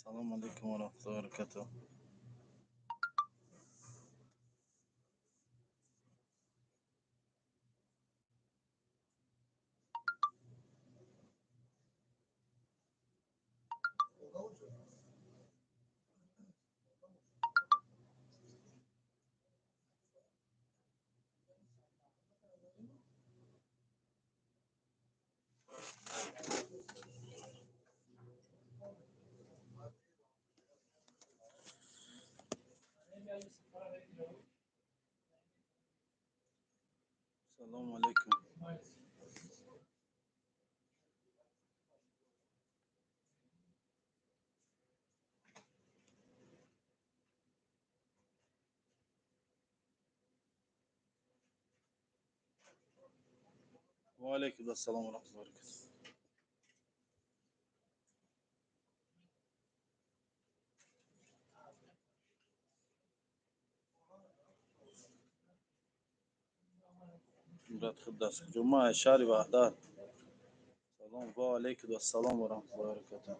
Салому алейкум ва раҳматуллоҳи ва баракатуҳ. Салому алейкум. Ва алейкум ассалом ва раҳматуллоҳи ва баракатуҳ. Брат, худ даст куҷо? Ма шаҳри Ваҳдат. Салом, ва алейкум ассалом ва раҳматуллоҳи ва баракатуҳ.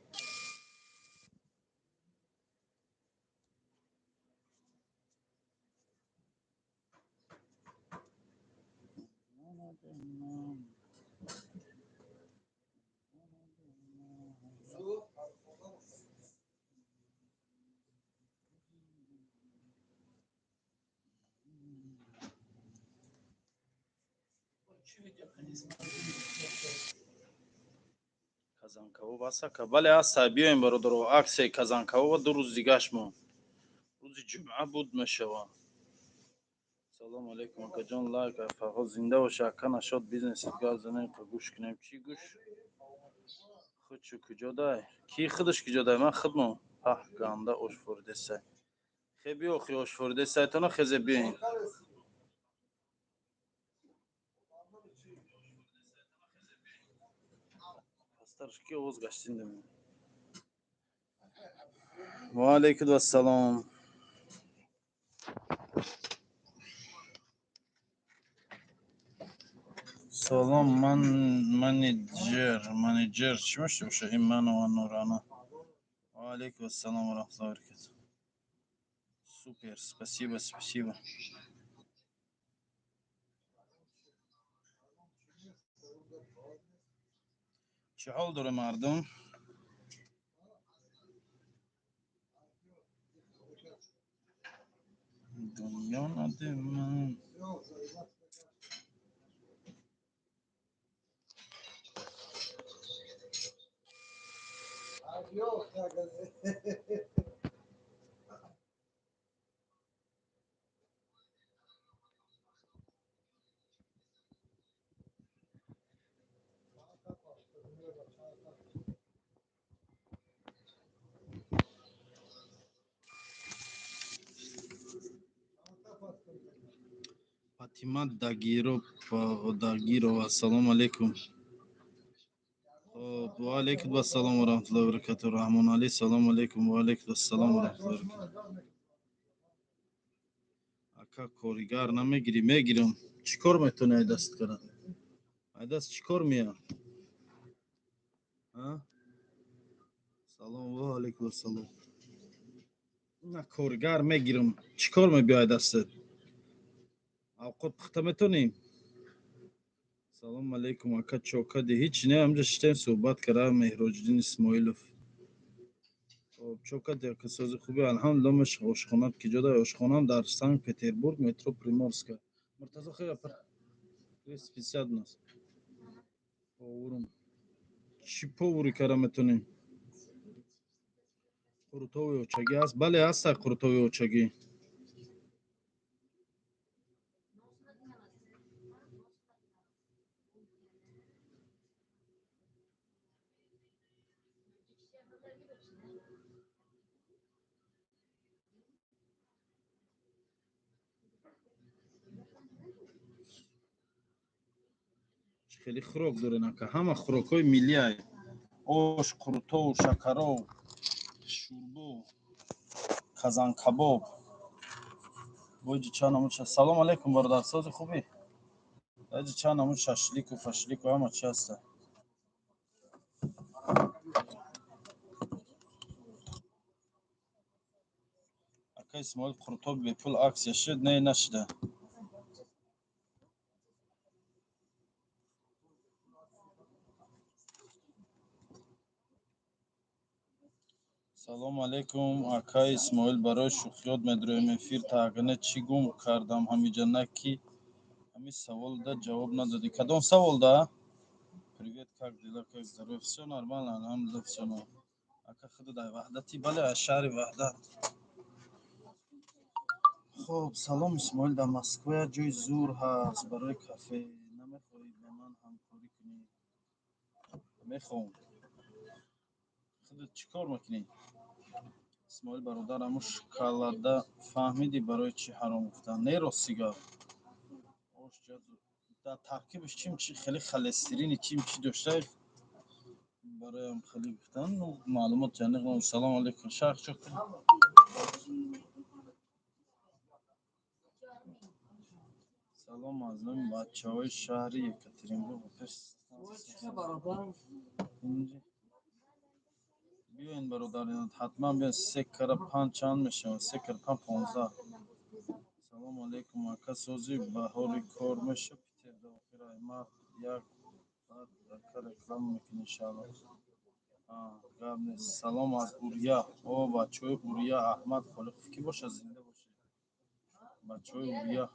Казанкабоб аст, ака? Бале, ҳаста. Биёем, бародаро, аксияи казанкабоба 2 рӯз дигаш мо. Рӯзи ҷумъа буд мешава. Салому алейкум, акаҷон, лайк. Фарҳод, зинда боша, ака. Нашод бизнесит гап занем, ка гӯш кунем. Чӣ гӯш? Худшу куҷо дай? Ки худаш куҷо дай? Ман худмо. Паҳ, ганда ош фурдесай. Хе, биё, хи ош фурдесайтона, хезе биёин. Пастарш ки овоз гаштиндем. Ва алейкум ассалом. Салом, ман менеҷер. Менеҷер чӣ мешавад? Иманова Нурана. Ва алейкум ассалом ва раҳматуллоҳи ва баракатуҳ. Супер, спасибо, спасибо. Чӣ ҳол дора мардум? Дунё надиман. Фатима Дагирова, ассалому алейкум. Хоб, ва алейкум ассалом ва раҳматуллоҳи ва баракатуҳ. Раҳмон Али, салому алейкум, ва алейкум ассалом ва раҳматуллоҳи ва баракатуҳ. Ака, коригар намегирӣ? Мегирам. Чӣ кор метавонӣ ай даст кардан? Ай даст чӣ кор мея? А? Салом, ва алейкум ассалом. На, коригар мегирам. Чӣ кор мебиёй ай дастат? Авқот пухта метавонӣ? Салому алейкум, ака, чокади? Ҳеч не, ҳамҷа шиштем, суҳбат кара. Меҳроҷиддин Исмоилов. Хоб, чокади, ака, сози хуби? Алҳамдулилла. Меш ошхонат ки ҷо дай? Ошхонам дар Санкт Петербург, метро Приморская. Муртазо, хела 250 нас. Повурум. Чӣ повури кара метавонӣ? Қурутови очагӣ ҳаст? Бале, ҳаста қурутови очагӣ. Хеле хӯрок дорен, ака? Ҳама хӯрокҳои миллиай: ош, қурутов, шакаров, шӯрбо, казанкабоб. Боҷи чанд намуд. Салому алейкум, бародар, сози хубӣ? Даҷи чанд намуд шашлику фашлику, ҳама чи ҳаста. Ака Исмоил, қурутоб бепул акция шуд? Не, нашуда. Салому алейкум, акай Исмоил, барои шӯхиёт медроем эфир тагне чӣ гум кардам ҳамиҷа, на ки ҳами саволда ҷавоб надодӣ. Кадом саволда? Привет, как дела, как здоровье? Всё нормально, алҳамдулилла, всё нормально. Ака, худу дар Ваҳдати? Бале, аз шаҳри Ваҳдат. Хоб, салом, Исмоил, дар Москва як ҷои зур ҳаст барои кафе, намехоҳӣ ба ман ҳамкорӣ кунӣ? Мехоҳам. Худат чӣ кор мекунӣ? Исмоил бародар, ҳамун шоколада фаҳмидӣ барои чӣ ҳаром гуфтанд? Не, рости гап. Ош дар таркибаш чим чи хеле холестерини чим чи дошта, бароям хеле гуфтанд. Ну, маълумот ҷаниқ. Салому алейкум, шарх чӯ. Салом аз номи бачаҳои шаҳри Екатеринбург. Биёен, бародар, ҳатман биёен. Се кара панҷ чанд мешавад? Се кара панҷ 15. Салому алейкум, ака, сози баҳори кор меша Питер до охираи март як баъд ака реклама мекунӣ, иншаалло. Гап нест. Салом аз Уря. О, бачаҳои Уря, Аҳмад Холиқов кӣ бошад, зинда бошед. Бачаҳои Уря.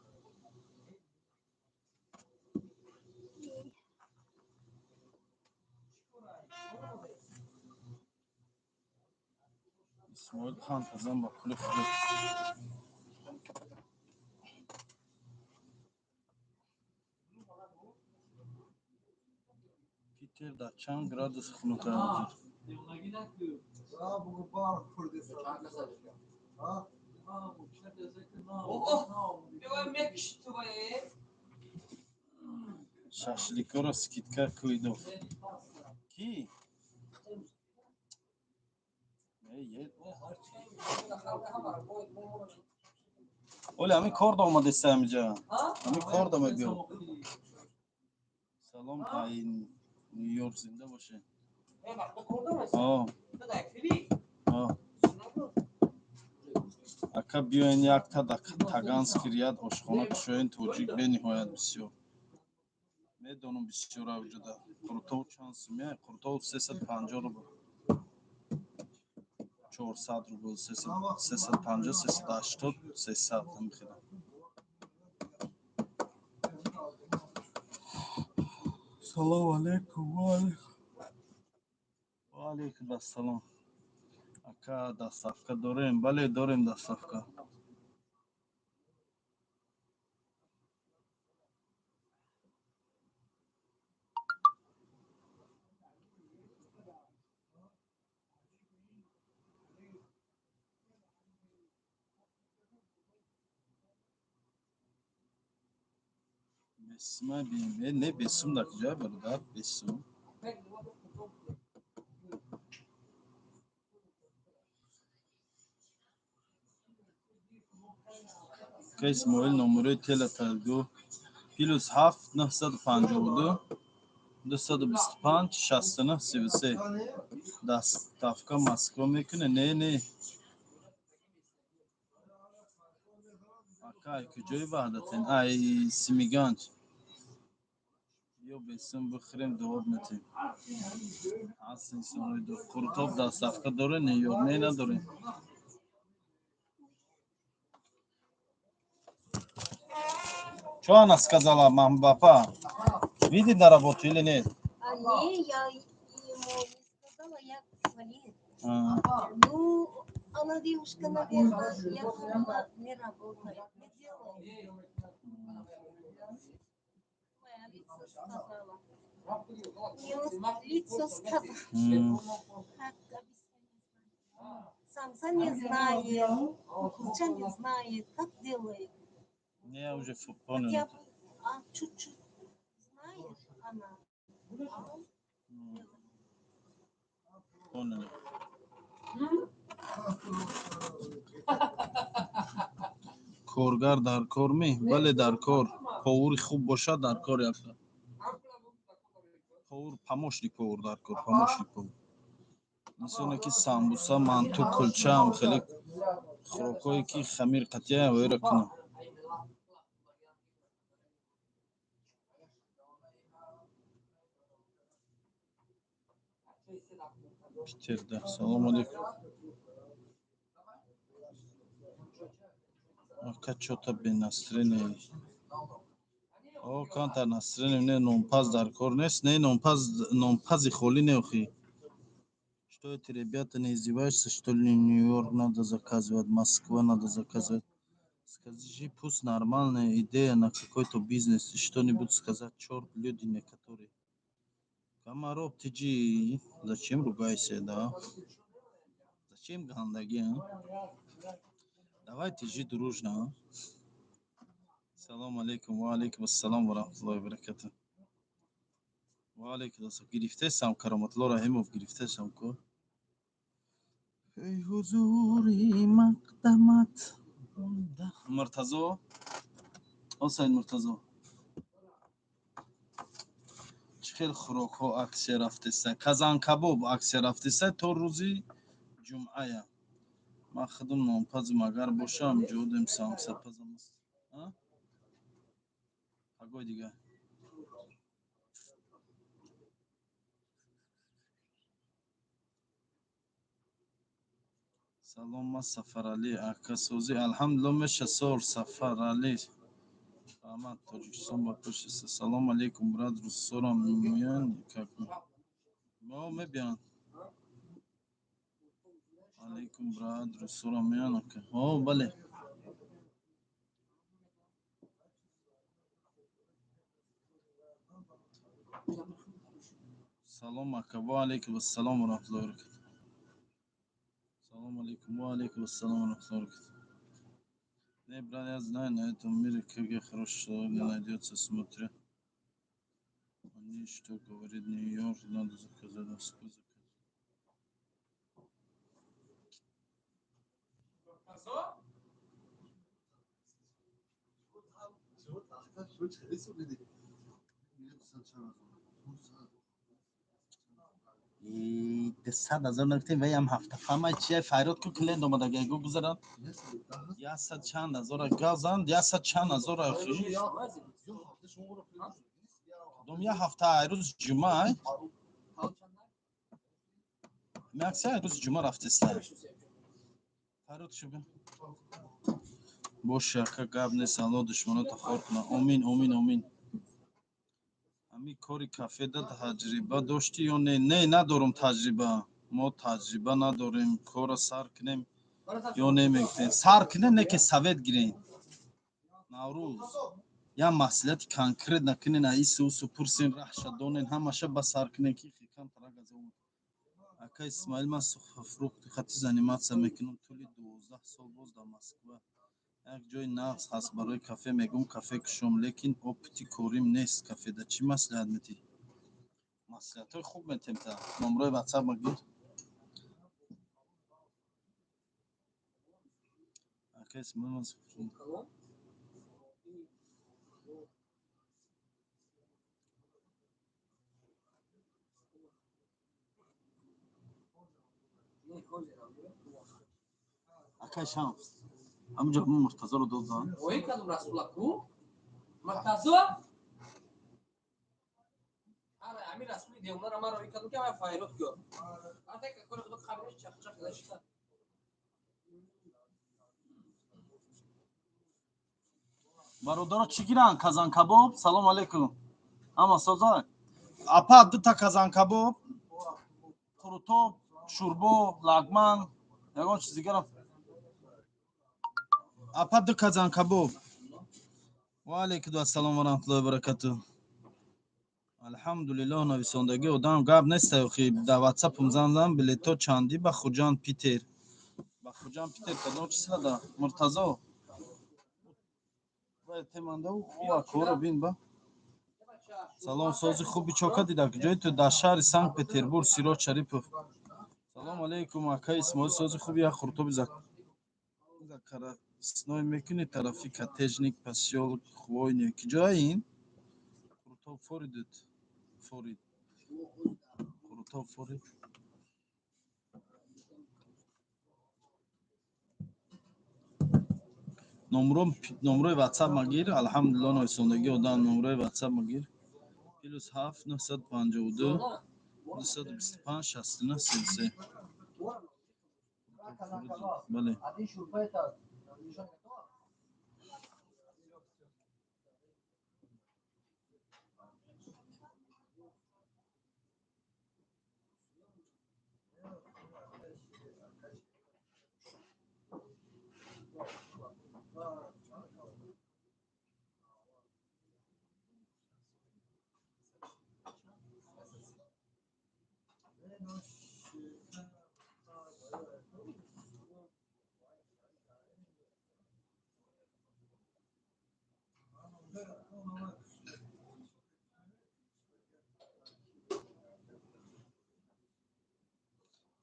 Исмоил, қанд тазан ба пули худат. Питер дар чанд градус хунук ҳозир? Шашликоро скидка кӯйдов. Кӣ? Оле, ҳамин корда омадеста ҳамиҷа. Ҳамин корда мебиё. Салом ай Нью-Йорк, зинда боше. О. О. Ака, биёен якта дар Таганский ряд ошхона кушоен, тоҷик бениҳоят бисёр. Медонам, бисёр авҷуда. Қурутов чанд сумия? Қурутов 350 рубл. 400 рубл, 350, 380, 300 ҳамихела. Салому алейкум, ва алейкум ассалом. Ака, доставка дорем? Бале, дорем доставка. Бесума бием. Не, бесум дар куҷоя, бародар? Бесум. Ака Исмоил, номерои телата гӯ. +7 952 225 69 33. Доставка Москва мекунӣ? Не, не. Ака, ай куҷои Ваҳдатен? Ай Симиганҷ. Биё бесум бихӯрем, дуоб метем. Ҳаст инсонои ду. Қурутоб доставка доре не ё не надорем? Что она сказала, мама, папа? Видит на работу или нет? А не, я ему не сказала, я звонит. А. Ну, она девушка, наверное, я думала, не работает, не делает. Моя лицо сказала. Мне лицо сказала. Как объяснить? Самса не знает, кулча не знает, как делает. Не, я уже понял. Хотя бы, а чуть-чуть знает она. А он Понял. Коргар дар кор ме? Бале, дар кор. Повури хуб бошад, дар кор якта. Повур, помощник повур дар кор, помощник повур. Инсоне ки самбуса, манту, кулчаам хеле Хӯрокҳое ки хамир қатъия вайра кунам. Питерда. Салом алейкум. Ака, чё-то без настроения. О, камтар настроение не, нонпаз дар кор нест. Не, нонпаз, нонпази холӣ не охи. Что это, ребята, не издеваешься, что ли? Нью-Йорк надо заказывать, Москва надо заказывать. Скажи, пусть нормальная идея на какой-то бизнес, что-нибудь сказать, черт, люди некоторые. Комаров, ты зачем ругайся, да? Зачем гандаги, а? Давайте жить дружно, а? Салом алейкум, ва алейкум ассалом ва раҳматуллоҳи ва баракатуҳ. Ва алейкум ассалом. Гирифтесам, Кароматлло Раҳимов, гирифтесам ку. Эй ҳузури мақдамат. Муртазо? О, Саид Муртазо. Чӣ хел хӯрокҳо аксия рафтеста? Казанкабоб аксия рафтеста то рӯзи ҷумъая. Ман худам нонпазм, агар бошам, ҷодем самсапазам аст. Пагоҳи дигар. Салом, ман Сафаралӣ, ака, созӣ? Алҳамдулилло, меша сор, Сафаралӣ. Раҳмат, Тоҷикистон ба пеш. Салом алейкум, брат, русорам меоянд? Как мо мебиёнд. Алейкум, брат, русорам меоянд, ака? О, бале. Салом, ака, ва алейкум ассалом ва раҳматуллоҳи ва баракатуҳ. Салом алейкум, ва алейкум ассалом ва раҳматуллоҳи ва баракатуҳ. Не, брат, я знаю, на этом мире как хороший человек не найдется, смотря. Они что говорит, Нью-Йорк надо заказать, Москву заказать. 100 000 нагуфтем, ваям ҳафта фаҳмай чия, файрод ку, клиент омадага, гу гузаранд, яксад чанд ҳазора газанд, яксад чанд ҳазора. Дом як ҳафта, рӯзи ҷумъа аксия, рӯзи ҷумъа рафтеста. Файрод шуба боша, ака, гап нест, Алло душманото хор кунад. Омин, омин, омин. Ҳамин кори кафеда таҷриба доштӣ ё не? Не, надорум таҷриба. Мо таҷриба надорем. Корро сар кунем ё не, мегуфтем, сар кунем, не ки совет гирем. Наврӯз як маслиҳати конкрет накунен, аису усу пурсен, раҳша донен, ҳамаша ба сар кунем, ки камтарак аз ака Исмаил, ман сухофрукты хати заниматься мекунам тӯли 12 сол боз дар Москва. Як ҷои нағз ҳаст барои кафе, мегӯм кафе кушом, лекин опыти корим нест кафеда. Чӣ маслиҳат медиҳӣ? Маслиҳатҳои хуб метем. Та номрои ватсап гир, ака Исмаил, ман акай Шамс, ҳаминҷо Муртазоро дод зан. Ой, кадом Расулаку? Муртазо? Ара, ами Расули девонара ман рои кадом ки ама файрод кё. Ата ка кори худо қабриш чақ-чақ дашта. Бародаро, чӣ гиранд? Казанкабоб. Салом алейкум, ҳама соза? Апа, дута казанкабоб, қурутоб, шӯрбо, лагман, ягон чиз дигарам. Апа, ду казанкабоб. Ва алейкум ассалом ва раҳматуллоҳи ва баракатуҳ. Алҳамдулиллоҳ, нависондагӣ одам гап неста. Охи, дар ватсапам зан зан. Билето чандӣ ба Хуҷанд Питер? Ба Хуҷанд Питер кадом числада, Муртазо? Теманда бин ба. Салом, сози хуби, чока дида, куҷои ту? Дар шаҳри Санкт Петербург, Сироҷ Шарипов. Салом алейкум, ака Исмоил, сози хуби? Як хуртоби закарасной мекунӣ тарафи Коттеджный посёлок Хвойный? Куҷоа ин? Қурутоб форидут, форид, қурутоб форид. Номрои ватсап магир, алҳамдулилло, нависондагӣ одам, номрои ватсап магир: +7 952 225 69 33. Бале.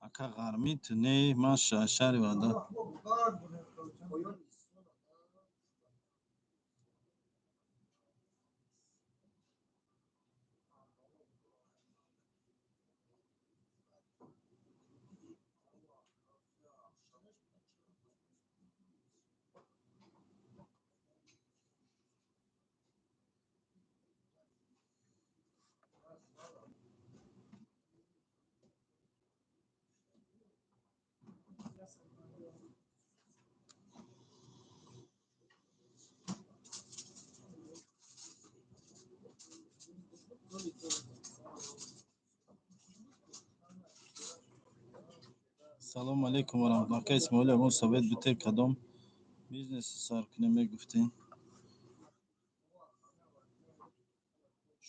Ака, ғармид? Не, ман шаҳри Ваҳдат. Салому алейкум ва раҳматуллоҳ. Ака Исмоил, ягон совет бите, кадом бизнеси сар кунем, мегуфтем.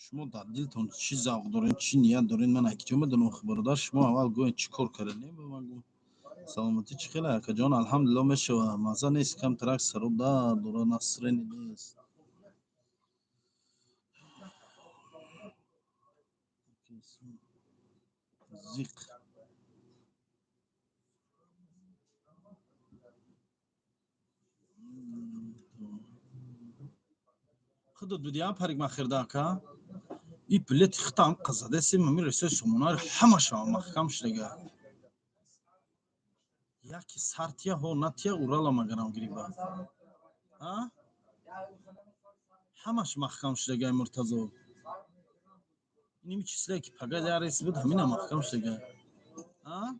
Шумо дар дилтон чӣ завқ доред, чӣ ният доред, ман акиҷо медонам, бародар. Шумо аввал гӯед, чӣ кор кардед, не ба ман гӯ. Саломатӣ чӣ хела, акаҷон? Алҳамдулилло, мешава. Маза нест, камтарак сароб дард дора, настроение нест. Зиқ. Худот будиам парикмахерда, ака? И билети хитам қазадаси, мами ресои сомонари ҳамаша маҳкам шудага. Яки сартия ҳо натия Урала магарам гириба. А? Ҳамаш маҳкам шудага, Муртазо. Иними числе ки пага я рейс буд, ҳамина маҳкам шудага. А?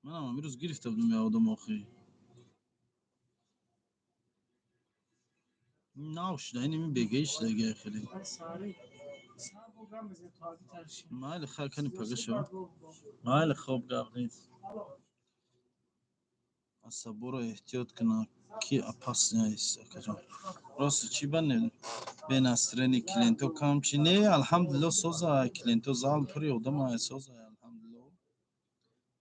Манам амирӯз гирифта будум я одам охи. Нав шуда, иними бегаи шудага хеле. Майли, хай, кани пага шава. Майли, хоб, гап нест. Асаборо эҳтиёт кина, ки опасный аст, акаҷон. Рости чӣ ба бе настроение, клиенто кам чи не, алҳамдулилло, соза, клиенто, зал пури одам соза, алҳамдулилло.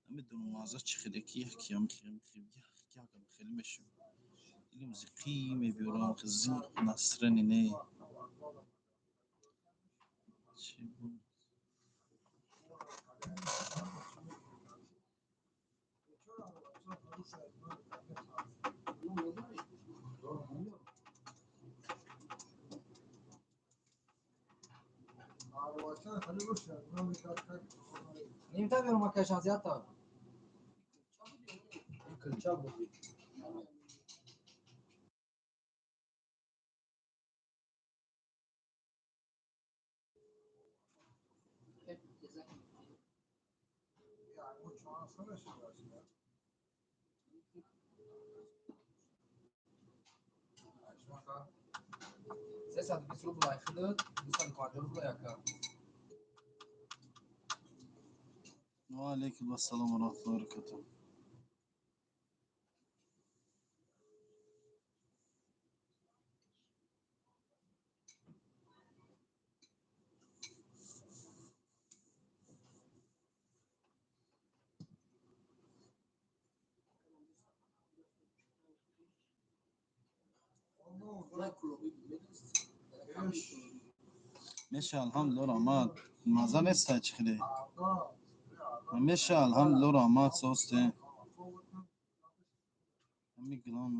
Намедонам маза чӣ хеле ки якиам якам хеле мешавад. Дилам зиқӣ мебиёрам, зиқ, настроение не. Чӣ буд? Ним та берум, ака, шанзията. Кълча буд. 320 рубл ай худат, 250 рубл яка. Ва алейкум ассалом ва раҳматуллоҳи ва баракатуҳ. Меша, алҳамдулилло, раҳмат. Маза неста, чӣ хеле? Меша, алҳамдулилло, раҳмат, состе. Ҳами гилам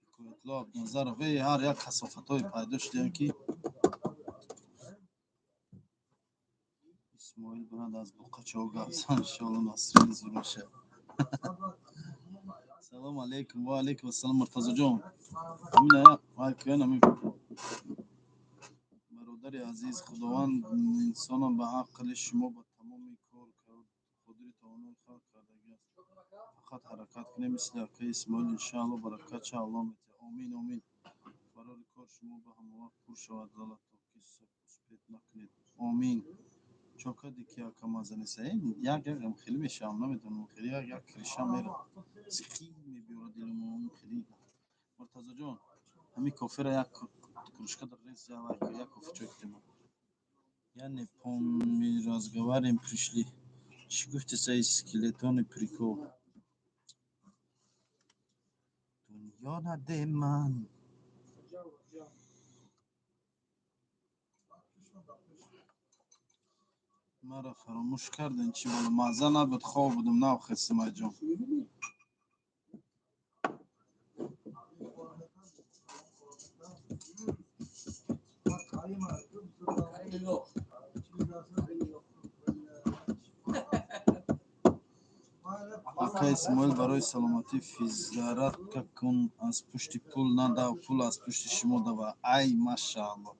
Ҳикоятулло Абдуназаров, эй, ҳар як касофатҳое пайдо шудаянд ки. Исмоил брат, Омадааст буқачаҳо гап зан, иншоалло Насрин зур мешавад. Салому алейкум. Ва алейкум ассалом, Муртазоҷон. Амина вай кӯян ами бародари азиз, Худованд инсона ба ақли шумо ба тамоми кор қодири тавонои халқ кардагӣ аст. Фақат ҳаракат кунем мисли акаи Исмоил, иншоалло баракатша Аллоҳ метиҳад. Омин, омин. Барори кор шумо ба ҳамавақт пур шавад, золотоки успеть накунед. Омин. Чо кардӣ ки ака маза нест? Як якам хеле мешавам, намедонам, хеле як як криша мера. Зиқӣ мебиёрад дилумон хеле. Муртазоҷон, ҳамин кофера як кружка дар рез, як кофе чой кунем. Я не помню, разговариваем пришли. Чӣ гуфти саи скелетони прикол? Дунё надеман. Маро фаромӯш кардем, чӣ боло мазза набуд, хоб будум, навхестам, айҷон. Ака Исмоил, барои саломатӣ физзарадка кун, аз пушти пул надав, пул аз пушти шумо дава. Ай, машаалло.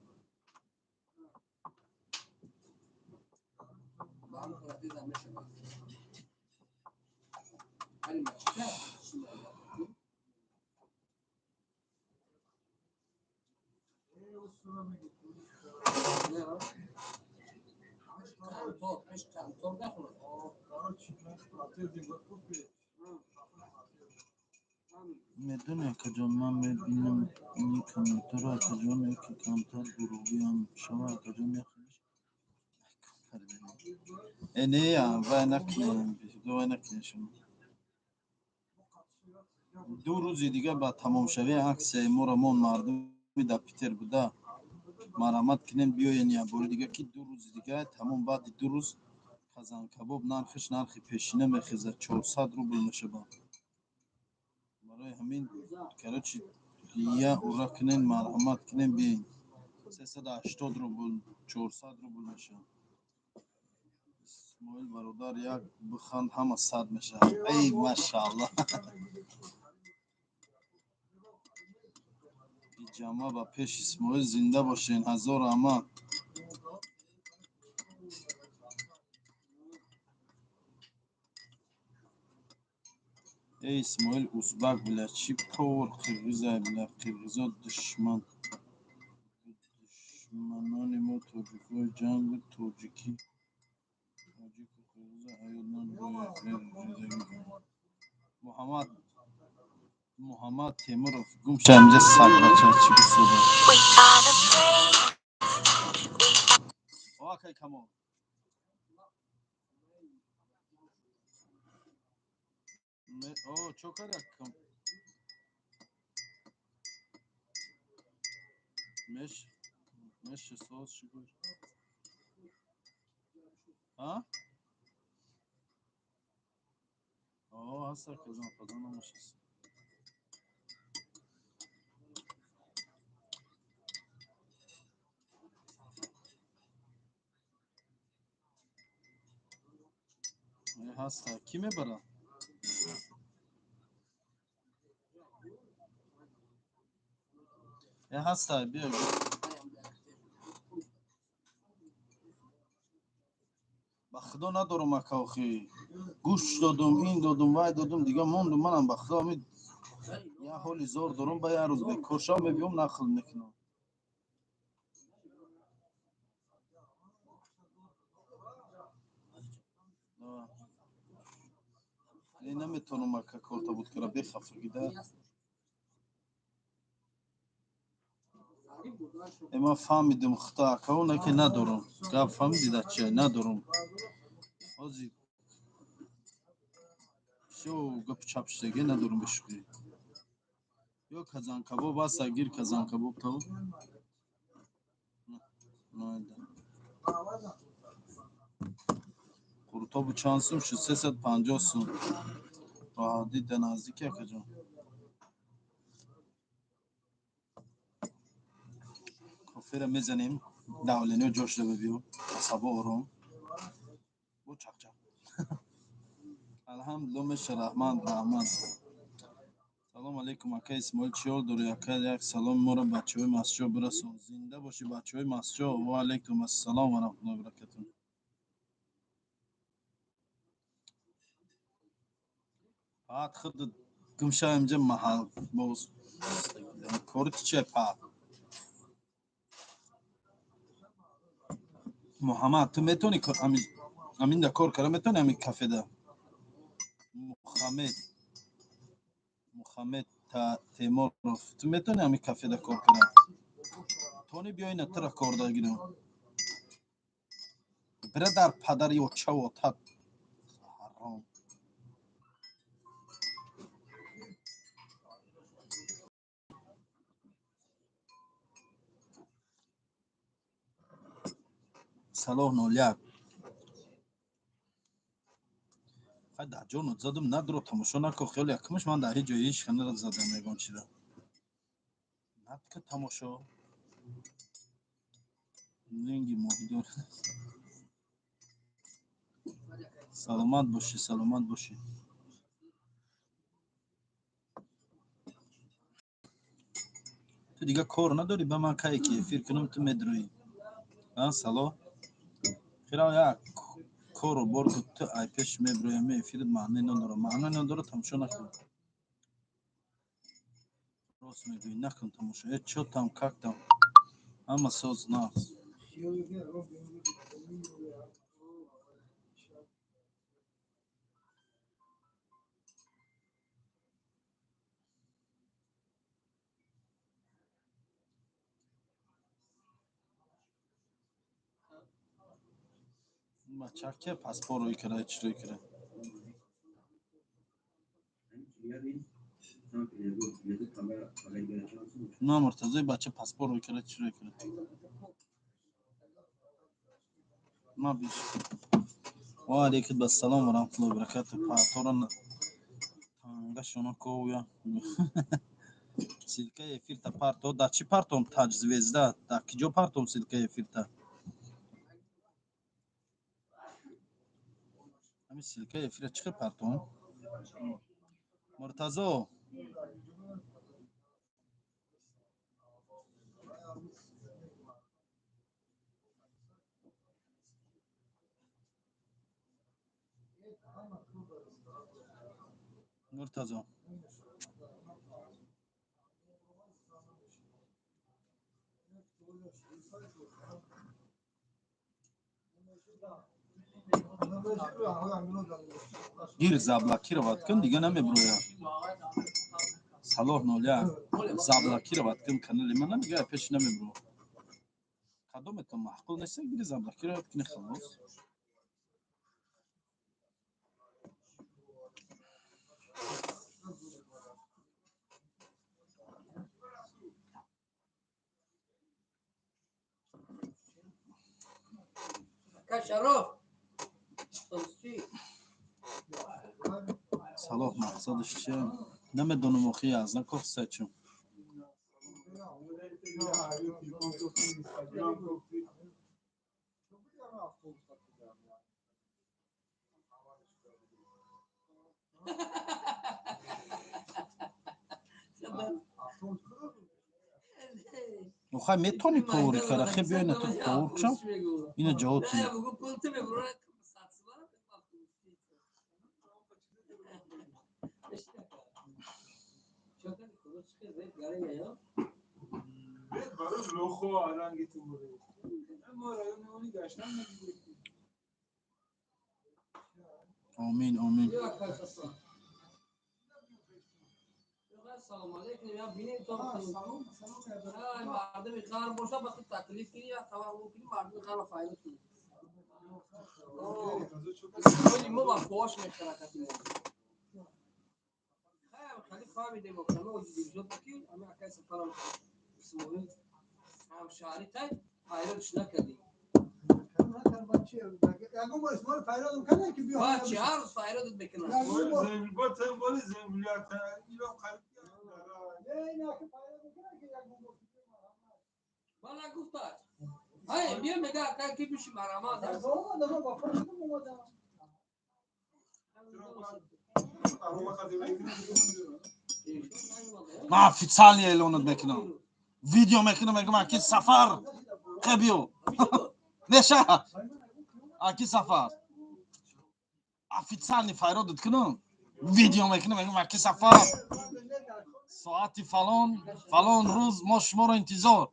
Медони, акаҷон, ман мебинам ин комментҳоро, акаҷон, яке камтар дурӯғиам шава, акаҷон, яхелиш. Э, не, вай накунем, вай накунем шумо. 2 рӯзи дига ба тамомшавии аксияи моро мо мардуми дар Питер буда марҳамат кунем, биёен як бори дига, ки 2 рӯзи дига тамом. Баъди 2 рӯз казанкабоб нархиш нархи пешина мехезад, 400 рубл мешавад. Барои ҳамин, короче, я ура кунем, марҳамат кунем, биёен. 380 рубл, 400 рубл мешавад. Исмоил бародар, як биханд, ҳама сад мешавад. Эй, машаалло. Пиҷама ба пеш, Исмоил, зинда бошен, ҳазор раҳмат. Эй, Исмоил узбак, бля, чӣ повар қирғизай, бля, қирғизо душман душманони мо тоҷикҳои ҷангу тоҷикӣ тоҷику қирғиза ҳаёт надорад. Муҳаммад, Муҳаммад Темуров, гум ша инҷа, сагбача, чӣ бисода. О, акай Камол. О, чо кард акам? Меш меш соз чӣ гӯш? А? О, ҳаста казан, қазан намашаст. Ҳаста. Кӣ мебарад? Э, ҳаста, биё. Ба худо надорам, ака, охи. Гӯшт додум, ин додум, вай додум, дига мондум манам, ба худо, ами як ҳоли зор дорум, ба як рӯз бекор шавам, мебиём, нақл мекунам. Не, наметавонам, ака, корта буд кара, бехафагида. Э, ман фаҳмидим худо, ака, оне ки надорам. Гап фаҳмидӣ дар чи? Надорам. Ҳозир всё гапи чап шудаги, надорам, бешукрӣ. Ё казанкабоб аст, гир казанкабоб то. Найда. Қуртобу чанд сум шуд? 350 сум. Дида наздики, акаҷон. Кофера мезанем, давлениё ҷош шуда, биё, асабо ором. Бо чақчақ. Алҳамдулилло, меша, раҳмат, раҳмат. Салом алейкум, ака Исмоил, чӣ ҳол дорӣ, ака? Як салом моро бачаҳои масҷо бирасон. Зинда бошӣ, бачаҳои масҷо. Ва алайкум ассалом ва раҳматуллоҳи ва баракатуҳ. Паат худ гумша инҷа маҳал боз кори ту чия, паат? Муҳаммад, ту метавонӣ аминда кор кара, метавонӣ ами кафеда? Мухаммед, Мухаммед Темуров, ту метавонӣ ами кафеда кор кара? Тони, биё ина тура корда гирам. Бира дар падари очавотат ҳаром. Салоҳ 01. Хай, дар ҷонот задум, надро, тамошо нако, хеле якумш ман дар ҳеҷ ҷое ҳеҷ ханара задам ягон чиза. Натка тамошо. Ленги моҳидор. Саломат бошӣ, саломат бошӣ. Ту дига кор надорӣ, ба ман кае ки эфир кунам, ту медроӣ. А, Салоҳ? Хира як кору бор ку, ту ай пеш меброӣ, ами эфират маъне надора. Маъне надора, тамошо накун. Рост мегӯӣ, накун тамошо. Э, чё там, как там? Ҳама соз, нағз. Бача ке паспорт рӯй кара, чӣ рӯй кара? На, Муртазои бача паспорт рӯй кара, чӣ рӯй кара? Ма биш. Ва алейкум ассалом ва раҳматуллоҳи ва баракатуҳ. Паатора тангашона ковя. Ссылкаи эфирта парто. Дар чӣ партом, Таҷ Звезда? Дар киҷо партом ссылкаи эфирта? Ҳамин ссылкаи эфира чӣ хел партом? Муртазо. Муртазо. Гир, заблокировать кун, дига намеброя. Салоҳ 01. Заблокировать кун канали мана, дига пеш намебро. Кадометон маъқул нест, гири заблокировать куни, халос. Шароф. Салоҳ мақсадаш чия? Намедонам охи, аз накофса чун. Охай, метавонӣ повари кара, хе, биё ина ту повар шав, ина ҷавоб кунӣ. Омин, омин. سلام علیکم یا بینیم تو مردم غرب باشه وقتی تکلیف کنی یا خبر کنی مردم غرب فایده کنی. ما با فواش میخره کسی خیلی فهمیدیم و کلمه وجودی شد که اما اکای سفرم اسماعیل هم شهری تای فایدهش نکردیم. بچه هر روز فایدت میکنن. والا گفت های بیا میگه اکای کی بیشی مرامات. Ман официально эълонат мекунам, видео мекунам, мегӯям: «Аки Сафар, қебиё неша, аки Сафар». Официально файродат кунам, видео мекунам, мегӯям: «Аки Сафар, соати фалон фалон рӯз мо шуморо интизор».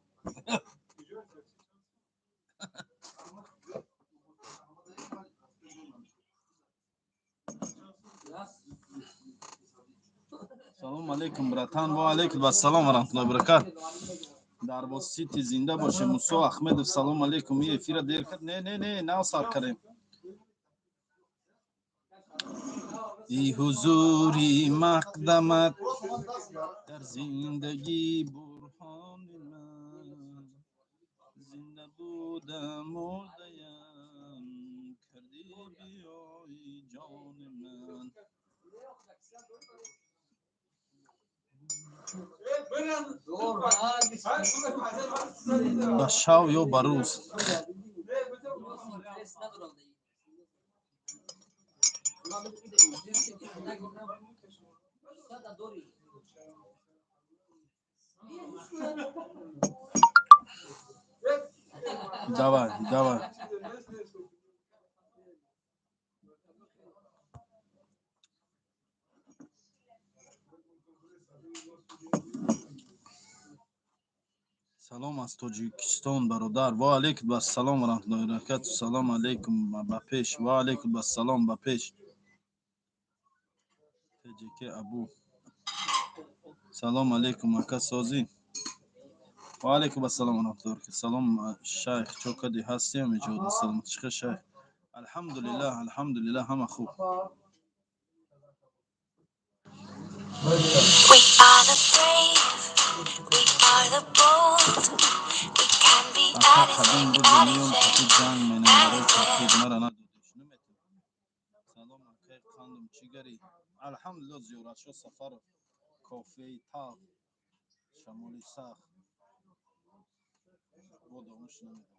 Салом алейкум, братан. Ва алейкум ассалом ва раҳматуллоҳи баракат. Дарбоз Сити зинда боше. Мусо Ахмедов, салом алейкум. И эфира дер кард? Не, не, не, нав сар кардем. И ҳузури мақдамат дар зиндагӣ бурҳони ман, зинда будам, мурдаям, кардӣ биёи ҷони ман. Ба шав ё ба рӯз? Давай, давай. Салом аз Тоҷикистон, бародар. Ва алейкум ассалом ва раҳматуллоҳи баракату. Салом алейкум, ба пеш. Ва алейкум ассалом, ба пеш. Тҷк Абу, салом алейкум, ака, созӣ? Ва алейкум ассалом ва раҳматуллоҳи баракату. Салом, шайх, чо кади, ҳастиам иҷода? Салом, чӣ хел, шайх? Алҳамдулиллаҳ, алҳамдулиллаҳ, ҳама хуб. We are the brave, we are the bold. We can be Ака, кадом anything, рӯзе меём, anything, қати ҷанг менем барои anything. таҳқиқ, мара надодиш, наметавон. Салом, акай қандум, чӣ гарӣ? Алҳамдулилло. Зиёратшо Сафаров, кофеи талх, шамоли сахт, бо домуш намедонам.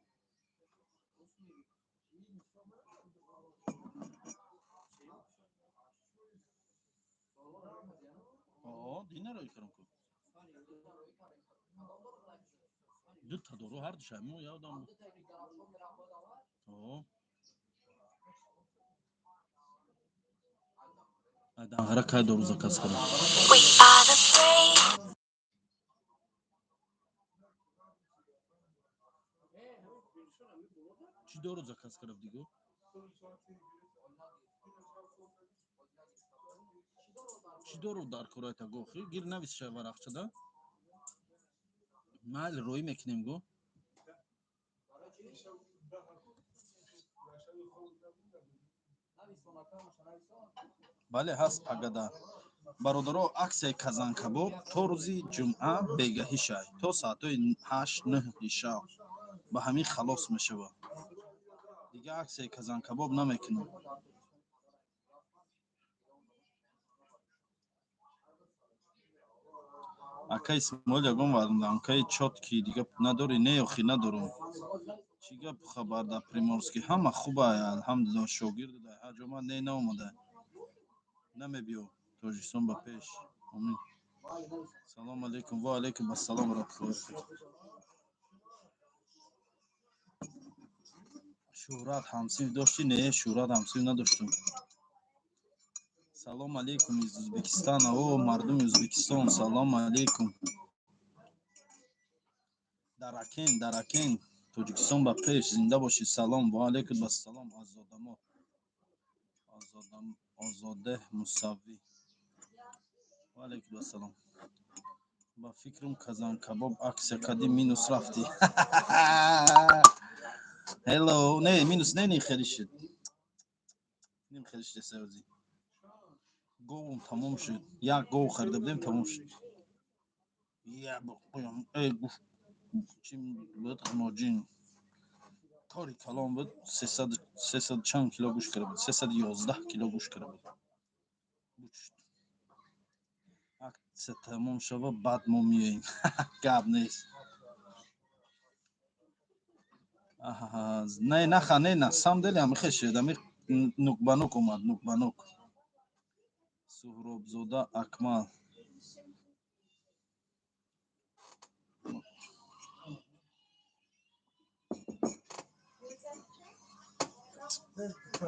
Динаро икром ку, дута дору ҳардуша мо ёдам буд. Данғара кай дору заказ кардам? We are the brave. Чӣ дору заказ кардав диго? Чӣ дору дар корайта гохи гир нависша варақчада, майли, роӣ мекунем го. Бале, ҳаст пагада. Бародаро, аксияи казанкабоб то рӯзи ҷумъа бегаҳӣ шай, то соатҳои 8-9 шаб ба ҳамин халос мешавад. Дига аксияи казанкабоб намекунам. Ака Исмоил, ягон варданкаи чёткий дига надорӣ? Не, охи, надорам. Чӣ гапу хабар дар Приморский? Ҳама хуба, алҳамдулилло. Шогирду дар ҳаҷ омад? Не, наомада, намебиё. Тоҷикистон ба пеш, омин. Салом алейкум. Ва алейкум ассалом раҳматуллоҳи баракату. Шӯҳрат ҳамсинф доштӣ? Не, Шӯҳрат ҳамсинф надоштум. Салом алейкум из Узбекистана. О, мардуми Узбекистон, салом алейкум. Даракен, даракен. Тоҷикистон ба пеш, зинда бошед. Салом. Ва алейкум ассалом. Озодамо, Озодеҳ Мусаввӣ, ва алейкум ассалом. Ба фикрам, казанкабоб аксия кади, минус рафтӣ. Hello, не, минус не, не, хеле шуд, ним хеле шуд. Савзи говум тамом шуд, як гов харида будем, тамом шуд. Я э гуф, чӣ буд, моҷин тори калон буд, 300 чанд кило гӯшт карда буд, 311 кило гӯшт карда буд. Буд шуд. Аксия тамом шава, баъд мо меоем, гап нест. Не, наха, не, на самом деле ами хел шуд, ами нук ба нук омад, нук ба нук. Суҳробзода Акмал.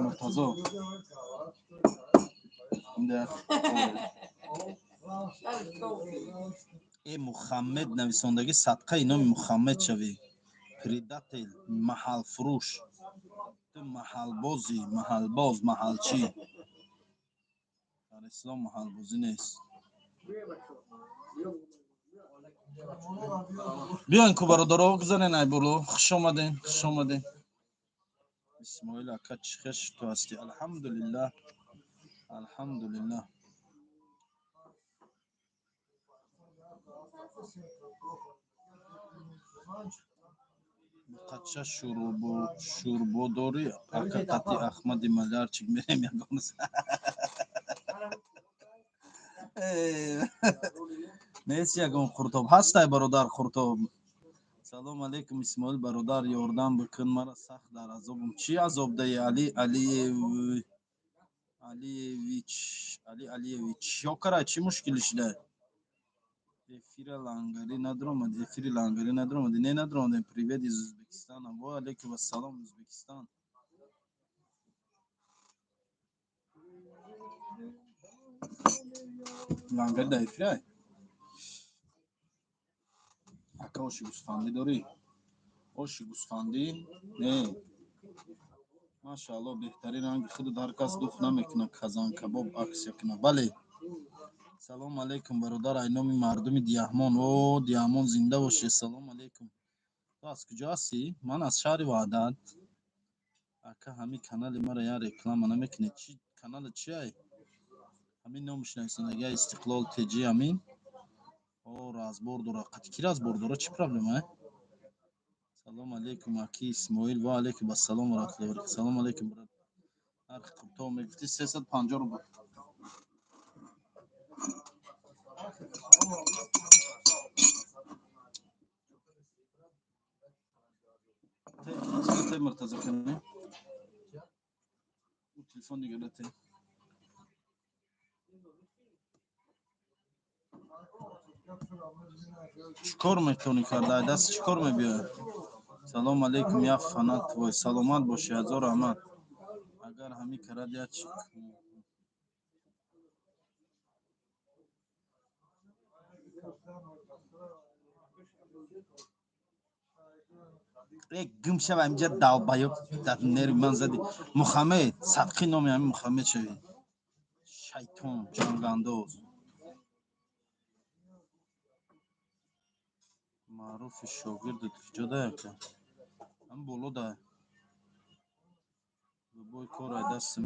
Муртазо. Э Мухаммед нависондагӣ, садқаи номи Мухаммед шавӣ. Предатель, маҳалфурӯш. Ту маҳалбозӣ, маҳалбоз, маҳалчӣ. Дар ислом маҳалбозӣ нест. Биёин ку, бародаро, гузарен ай боло. Хуш омаден, хуш омаден. Исмоил ака, чӣ хеш ту ҳастӣ? Алҳамдулиллаҳ, алҳамдулиллаҳ. Қача шӯрбо дорӣ, ака? Қати Ахмади Малярчик мерем ягон. Нест ягон қуртоб ҳастай, бародар, қуртоб. Салом алейкум, Исмоил бародар, ёрдам бикун, мара сахт дар азобам. Чӣ азоб даи, Али Алиев, Алиевич, Али Алиевич? Ёкара, чӣ мушкилӣ шуда? Эфира лангари надромад, эфири лангари надромади? Не, надромадем. Привет из Узбекистана. Ва алейкум ассалом, Узбекистан. Лангари дар эфирай? Ака, оши гӯсфандӣ дорӣ? Оши гӯсфандӣ не. Машаалло, беҳтарин ранги худу дар кас дух намекунад. Казанкабоб аксия кунад, бале. Салом алейкум, бародар, ай номи мардуми Диаҳмон. О, Диаҳмон зинда бошед. Салом алейкум. Ту аз куҷо ҳастӣ? Ман аз шаҳри Ваҳдат. Ака, ҳамин канали мара я реклама намекунед? Чи канала, чи ай? Ҳамин номаш нависондагия Истиқлол ТЖ, ҳамин. О, разбор дора. Қати ки разбор дора? Чӣ проблема? Салом алейкум, аки Исмоил. Ва алейкум ассалом ва раҳматуллоҳи ва баракатуҳ. Салом алейкум, брат. Нархи қуртоб мегуфтӣ? 350 рубл. Те, Муртазо, кане телефон дига те. Чӣ кор метавонӣ карда? Даст чӣ кор мебиёяд? Салом алейкум, я фанат твой. Саломат бошӣ, ҳазор раҳмат. Агар ҳамин карад я чӣ? Э, гум шава инҷа, долбоёб, дар нерви ман задӣ. Мухаммед, садқи номи ҳамин Мухаммед шавӣ, шайтон ҷангандоз. Маъруфи шогирдат куҷо да, яка? Ҳам боло да. Любой кор ай дасти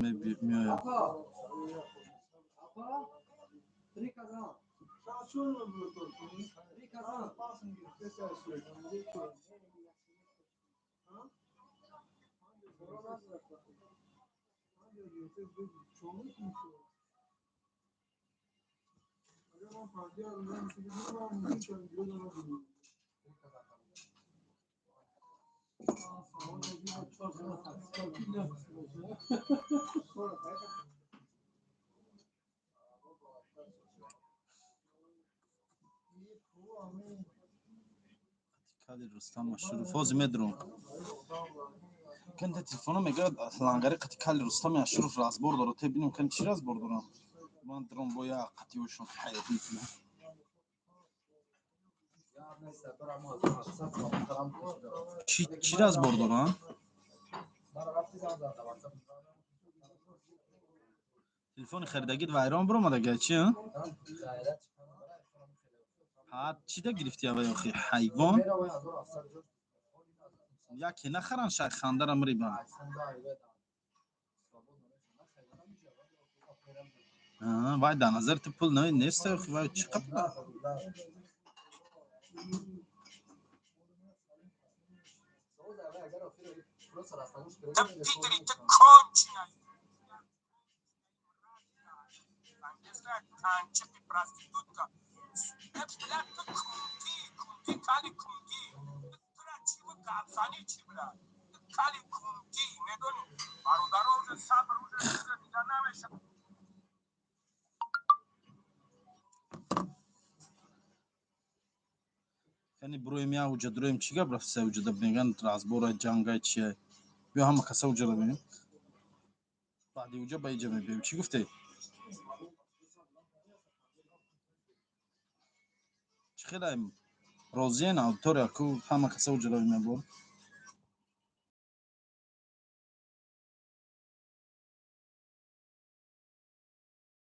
меояд. Три казан. Три казан. Кади Рустам Ашуров ҳозир медурам. Канда телефоно мегӯяд, лангари қати кали Рустами Ашуров разбор дорад. Те бинем, кани чӣ разбор дорам. Ман дурам, бо як қатиошон ҳайр мекунам. Чӣ разбор дорам? Телефони харидагит вайрон биромадага, чи? Ҳа, чида гирифти авай охи, ҳайвон? Яке нахаран, шайхандара мрибан. Вай, дар назари ту пул нест охи? Вай, чӣ қадр? Ты пидори, ты конченая. Танчик, ты проститутка. Э, блядь, ты кунги, кунги, кали кунги. Тура чӣ буд, гапзанӣ чӣ, блядь? Ты кали кунги, медонӣ? Бародаро, уже сабр, уже дига намешавад. Кани буроем, я уҷа дуроем, чӣ гап рафтиса уҷада, меган разбора, ҷангай, чия. Биё, ҳама каса уҷара бинем, баъди уҷа ба иҷа мебиём. Чӣ гуфте? Чӣ хелай, розиен аудитория ку? Ҳама каса уҷара мебор.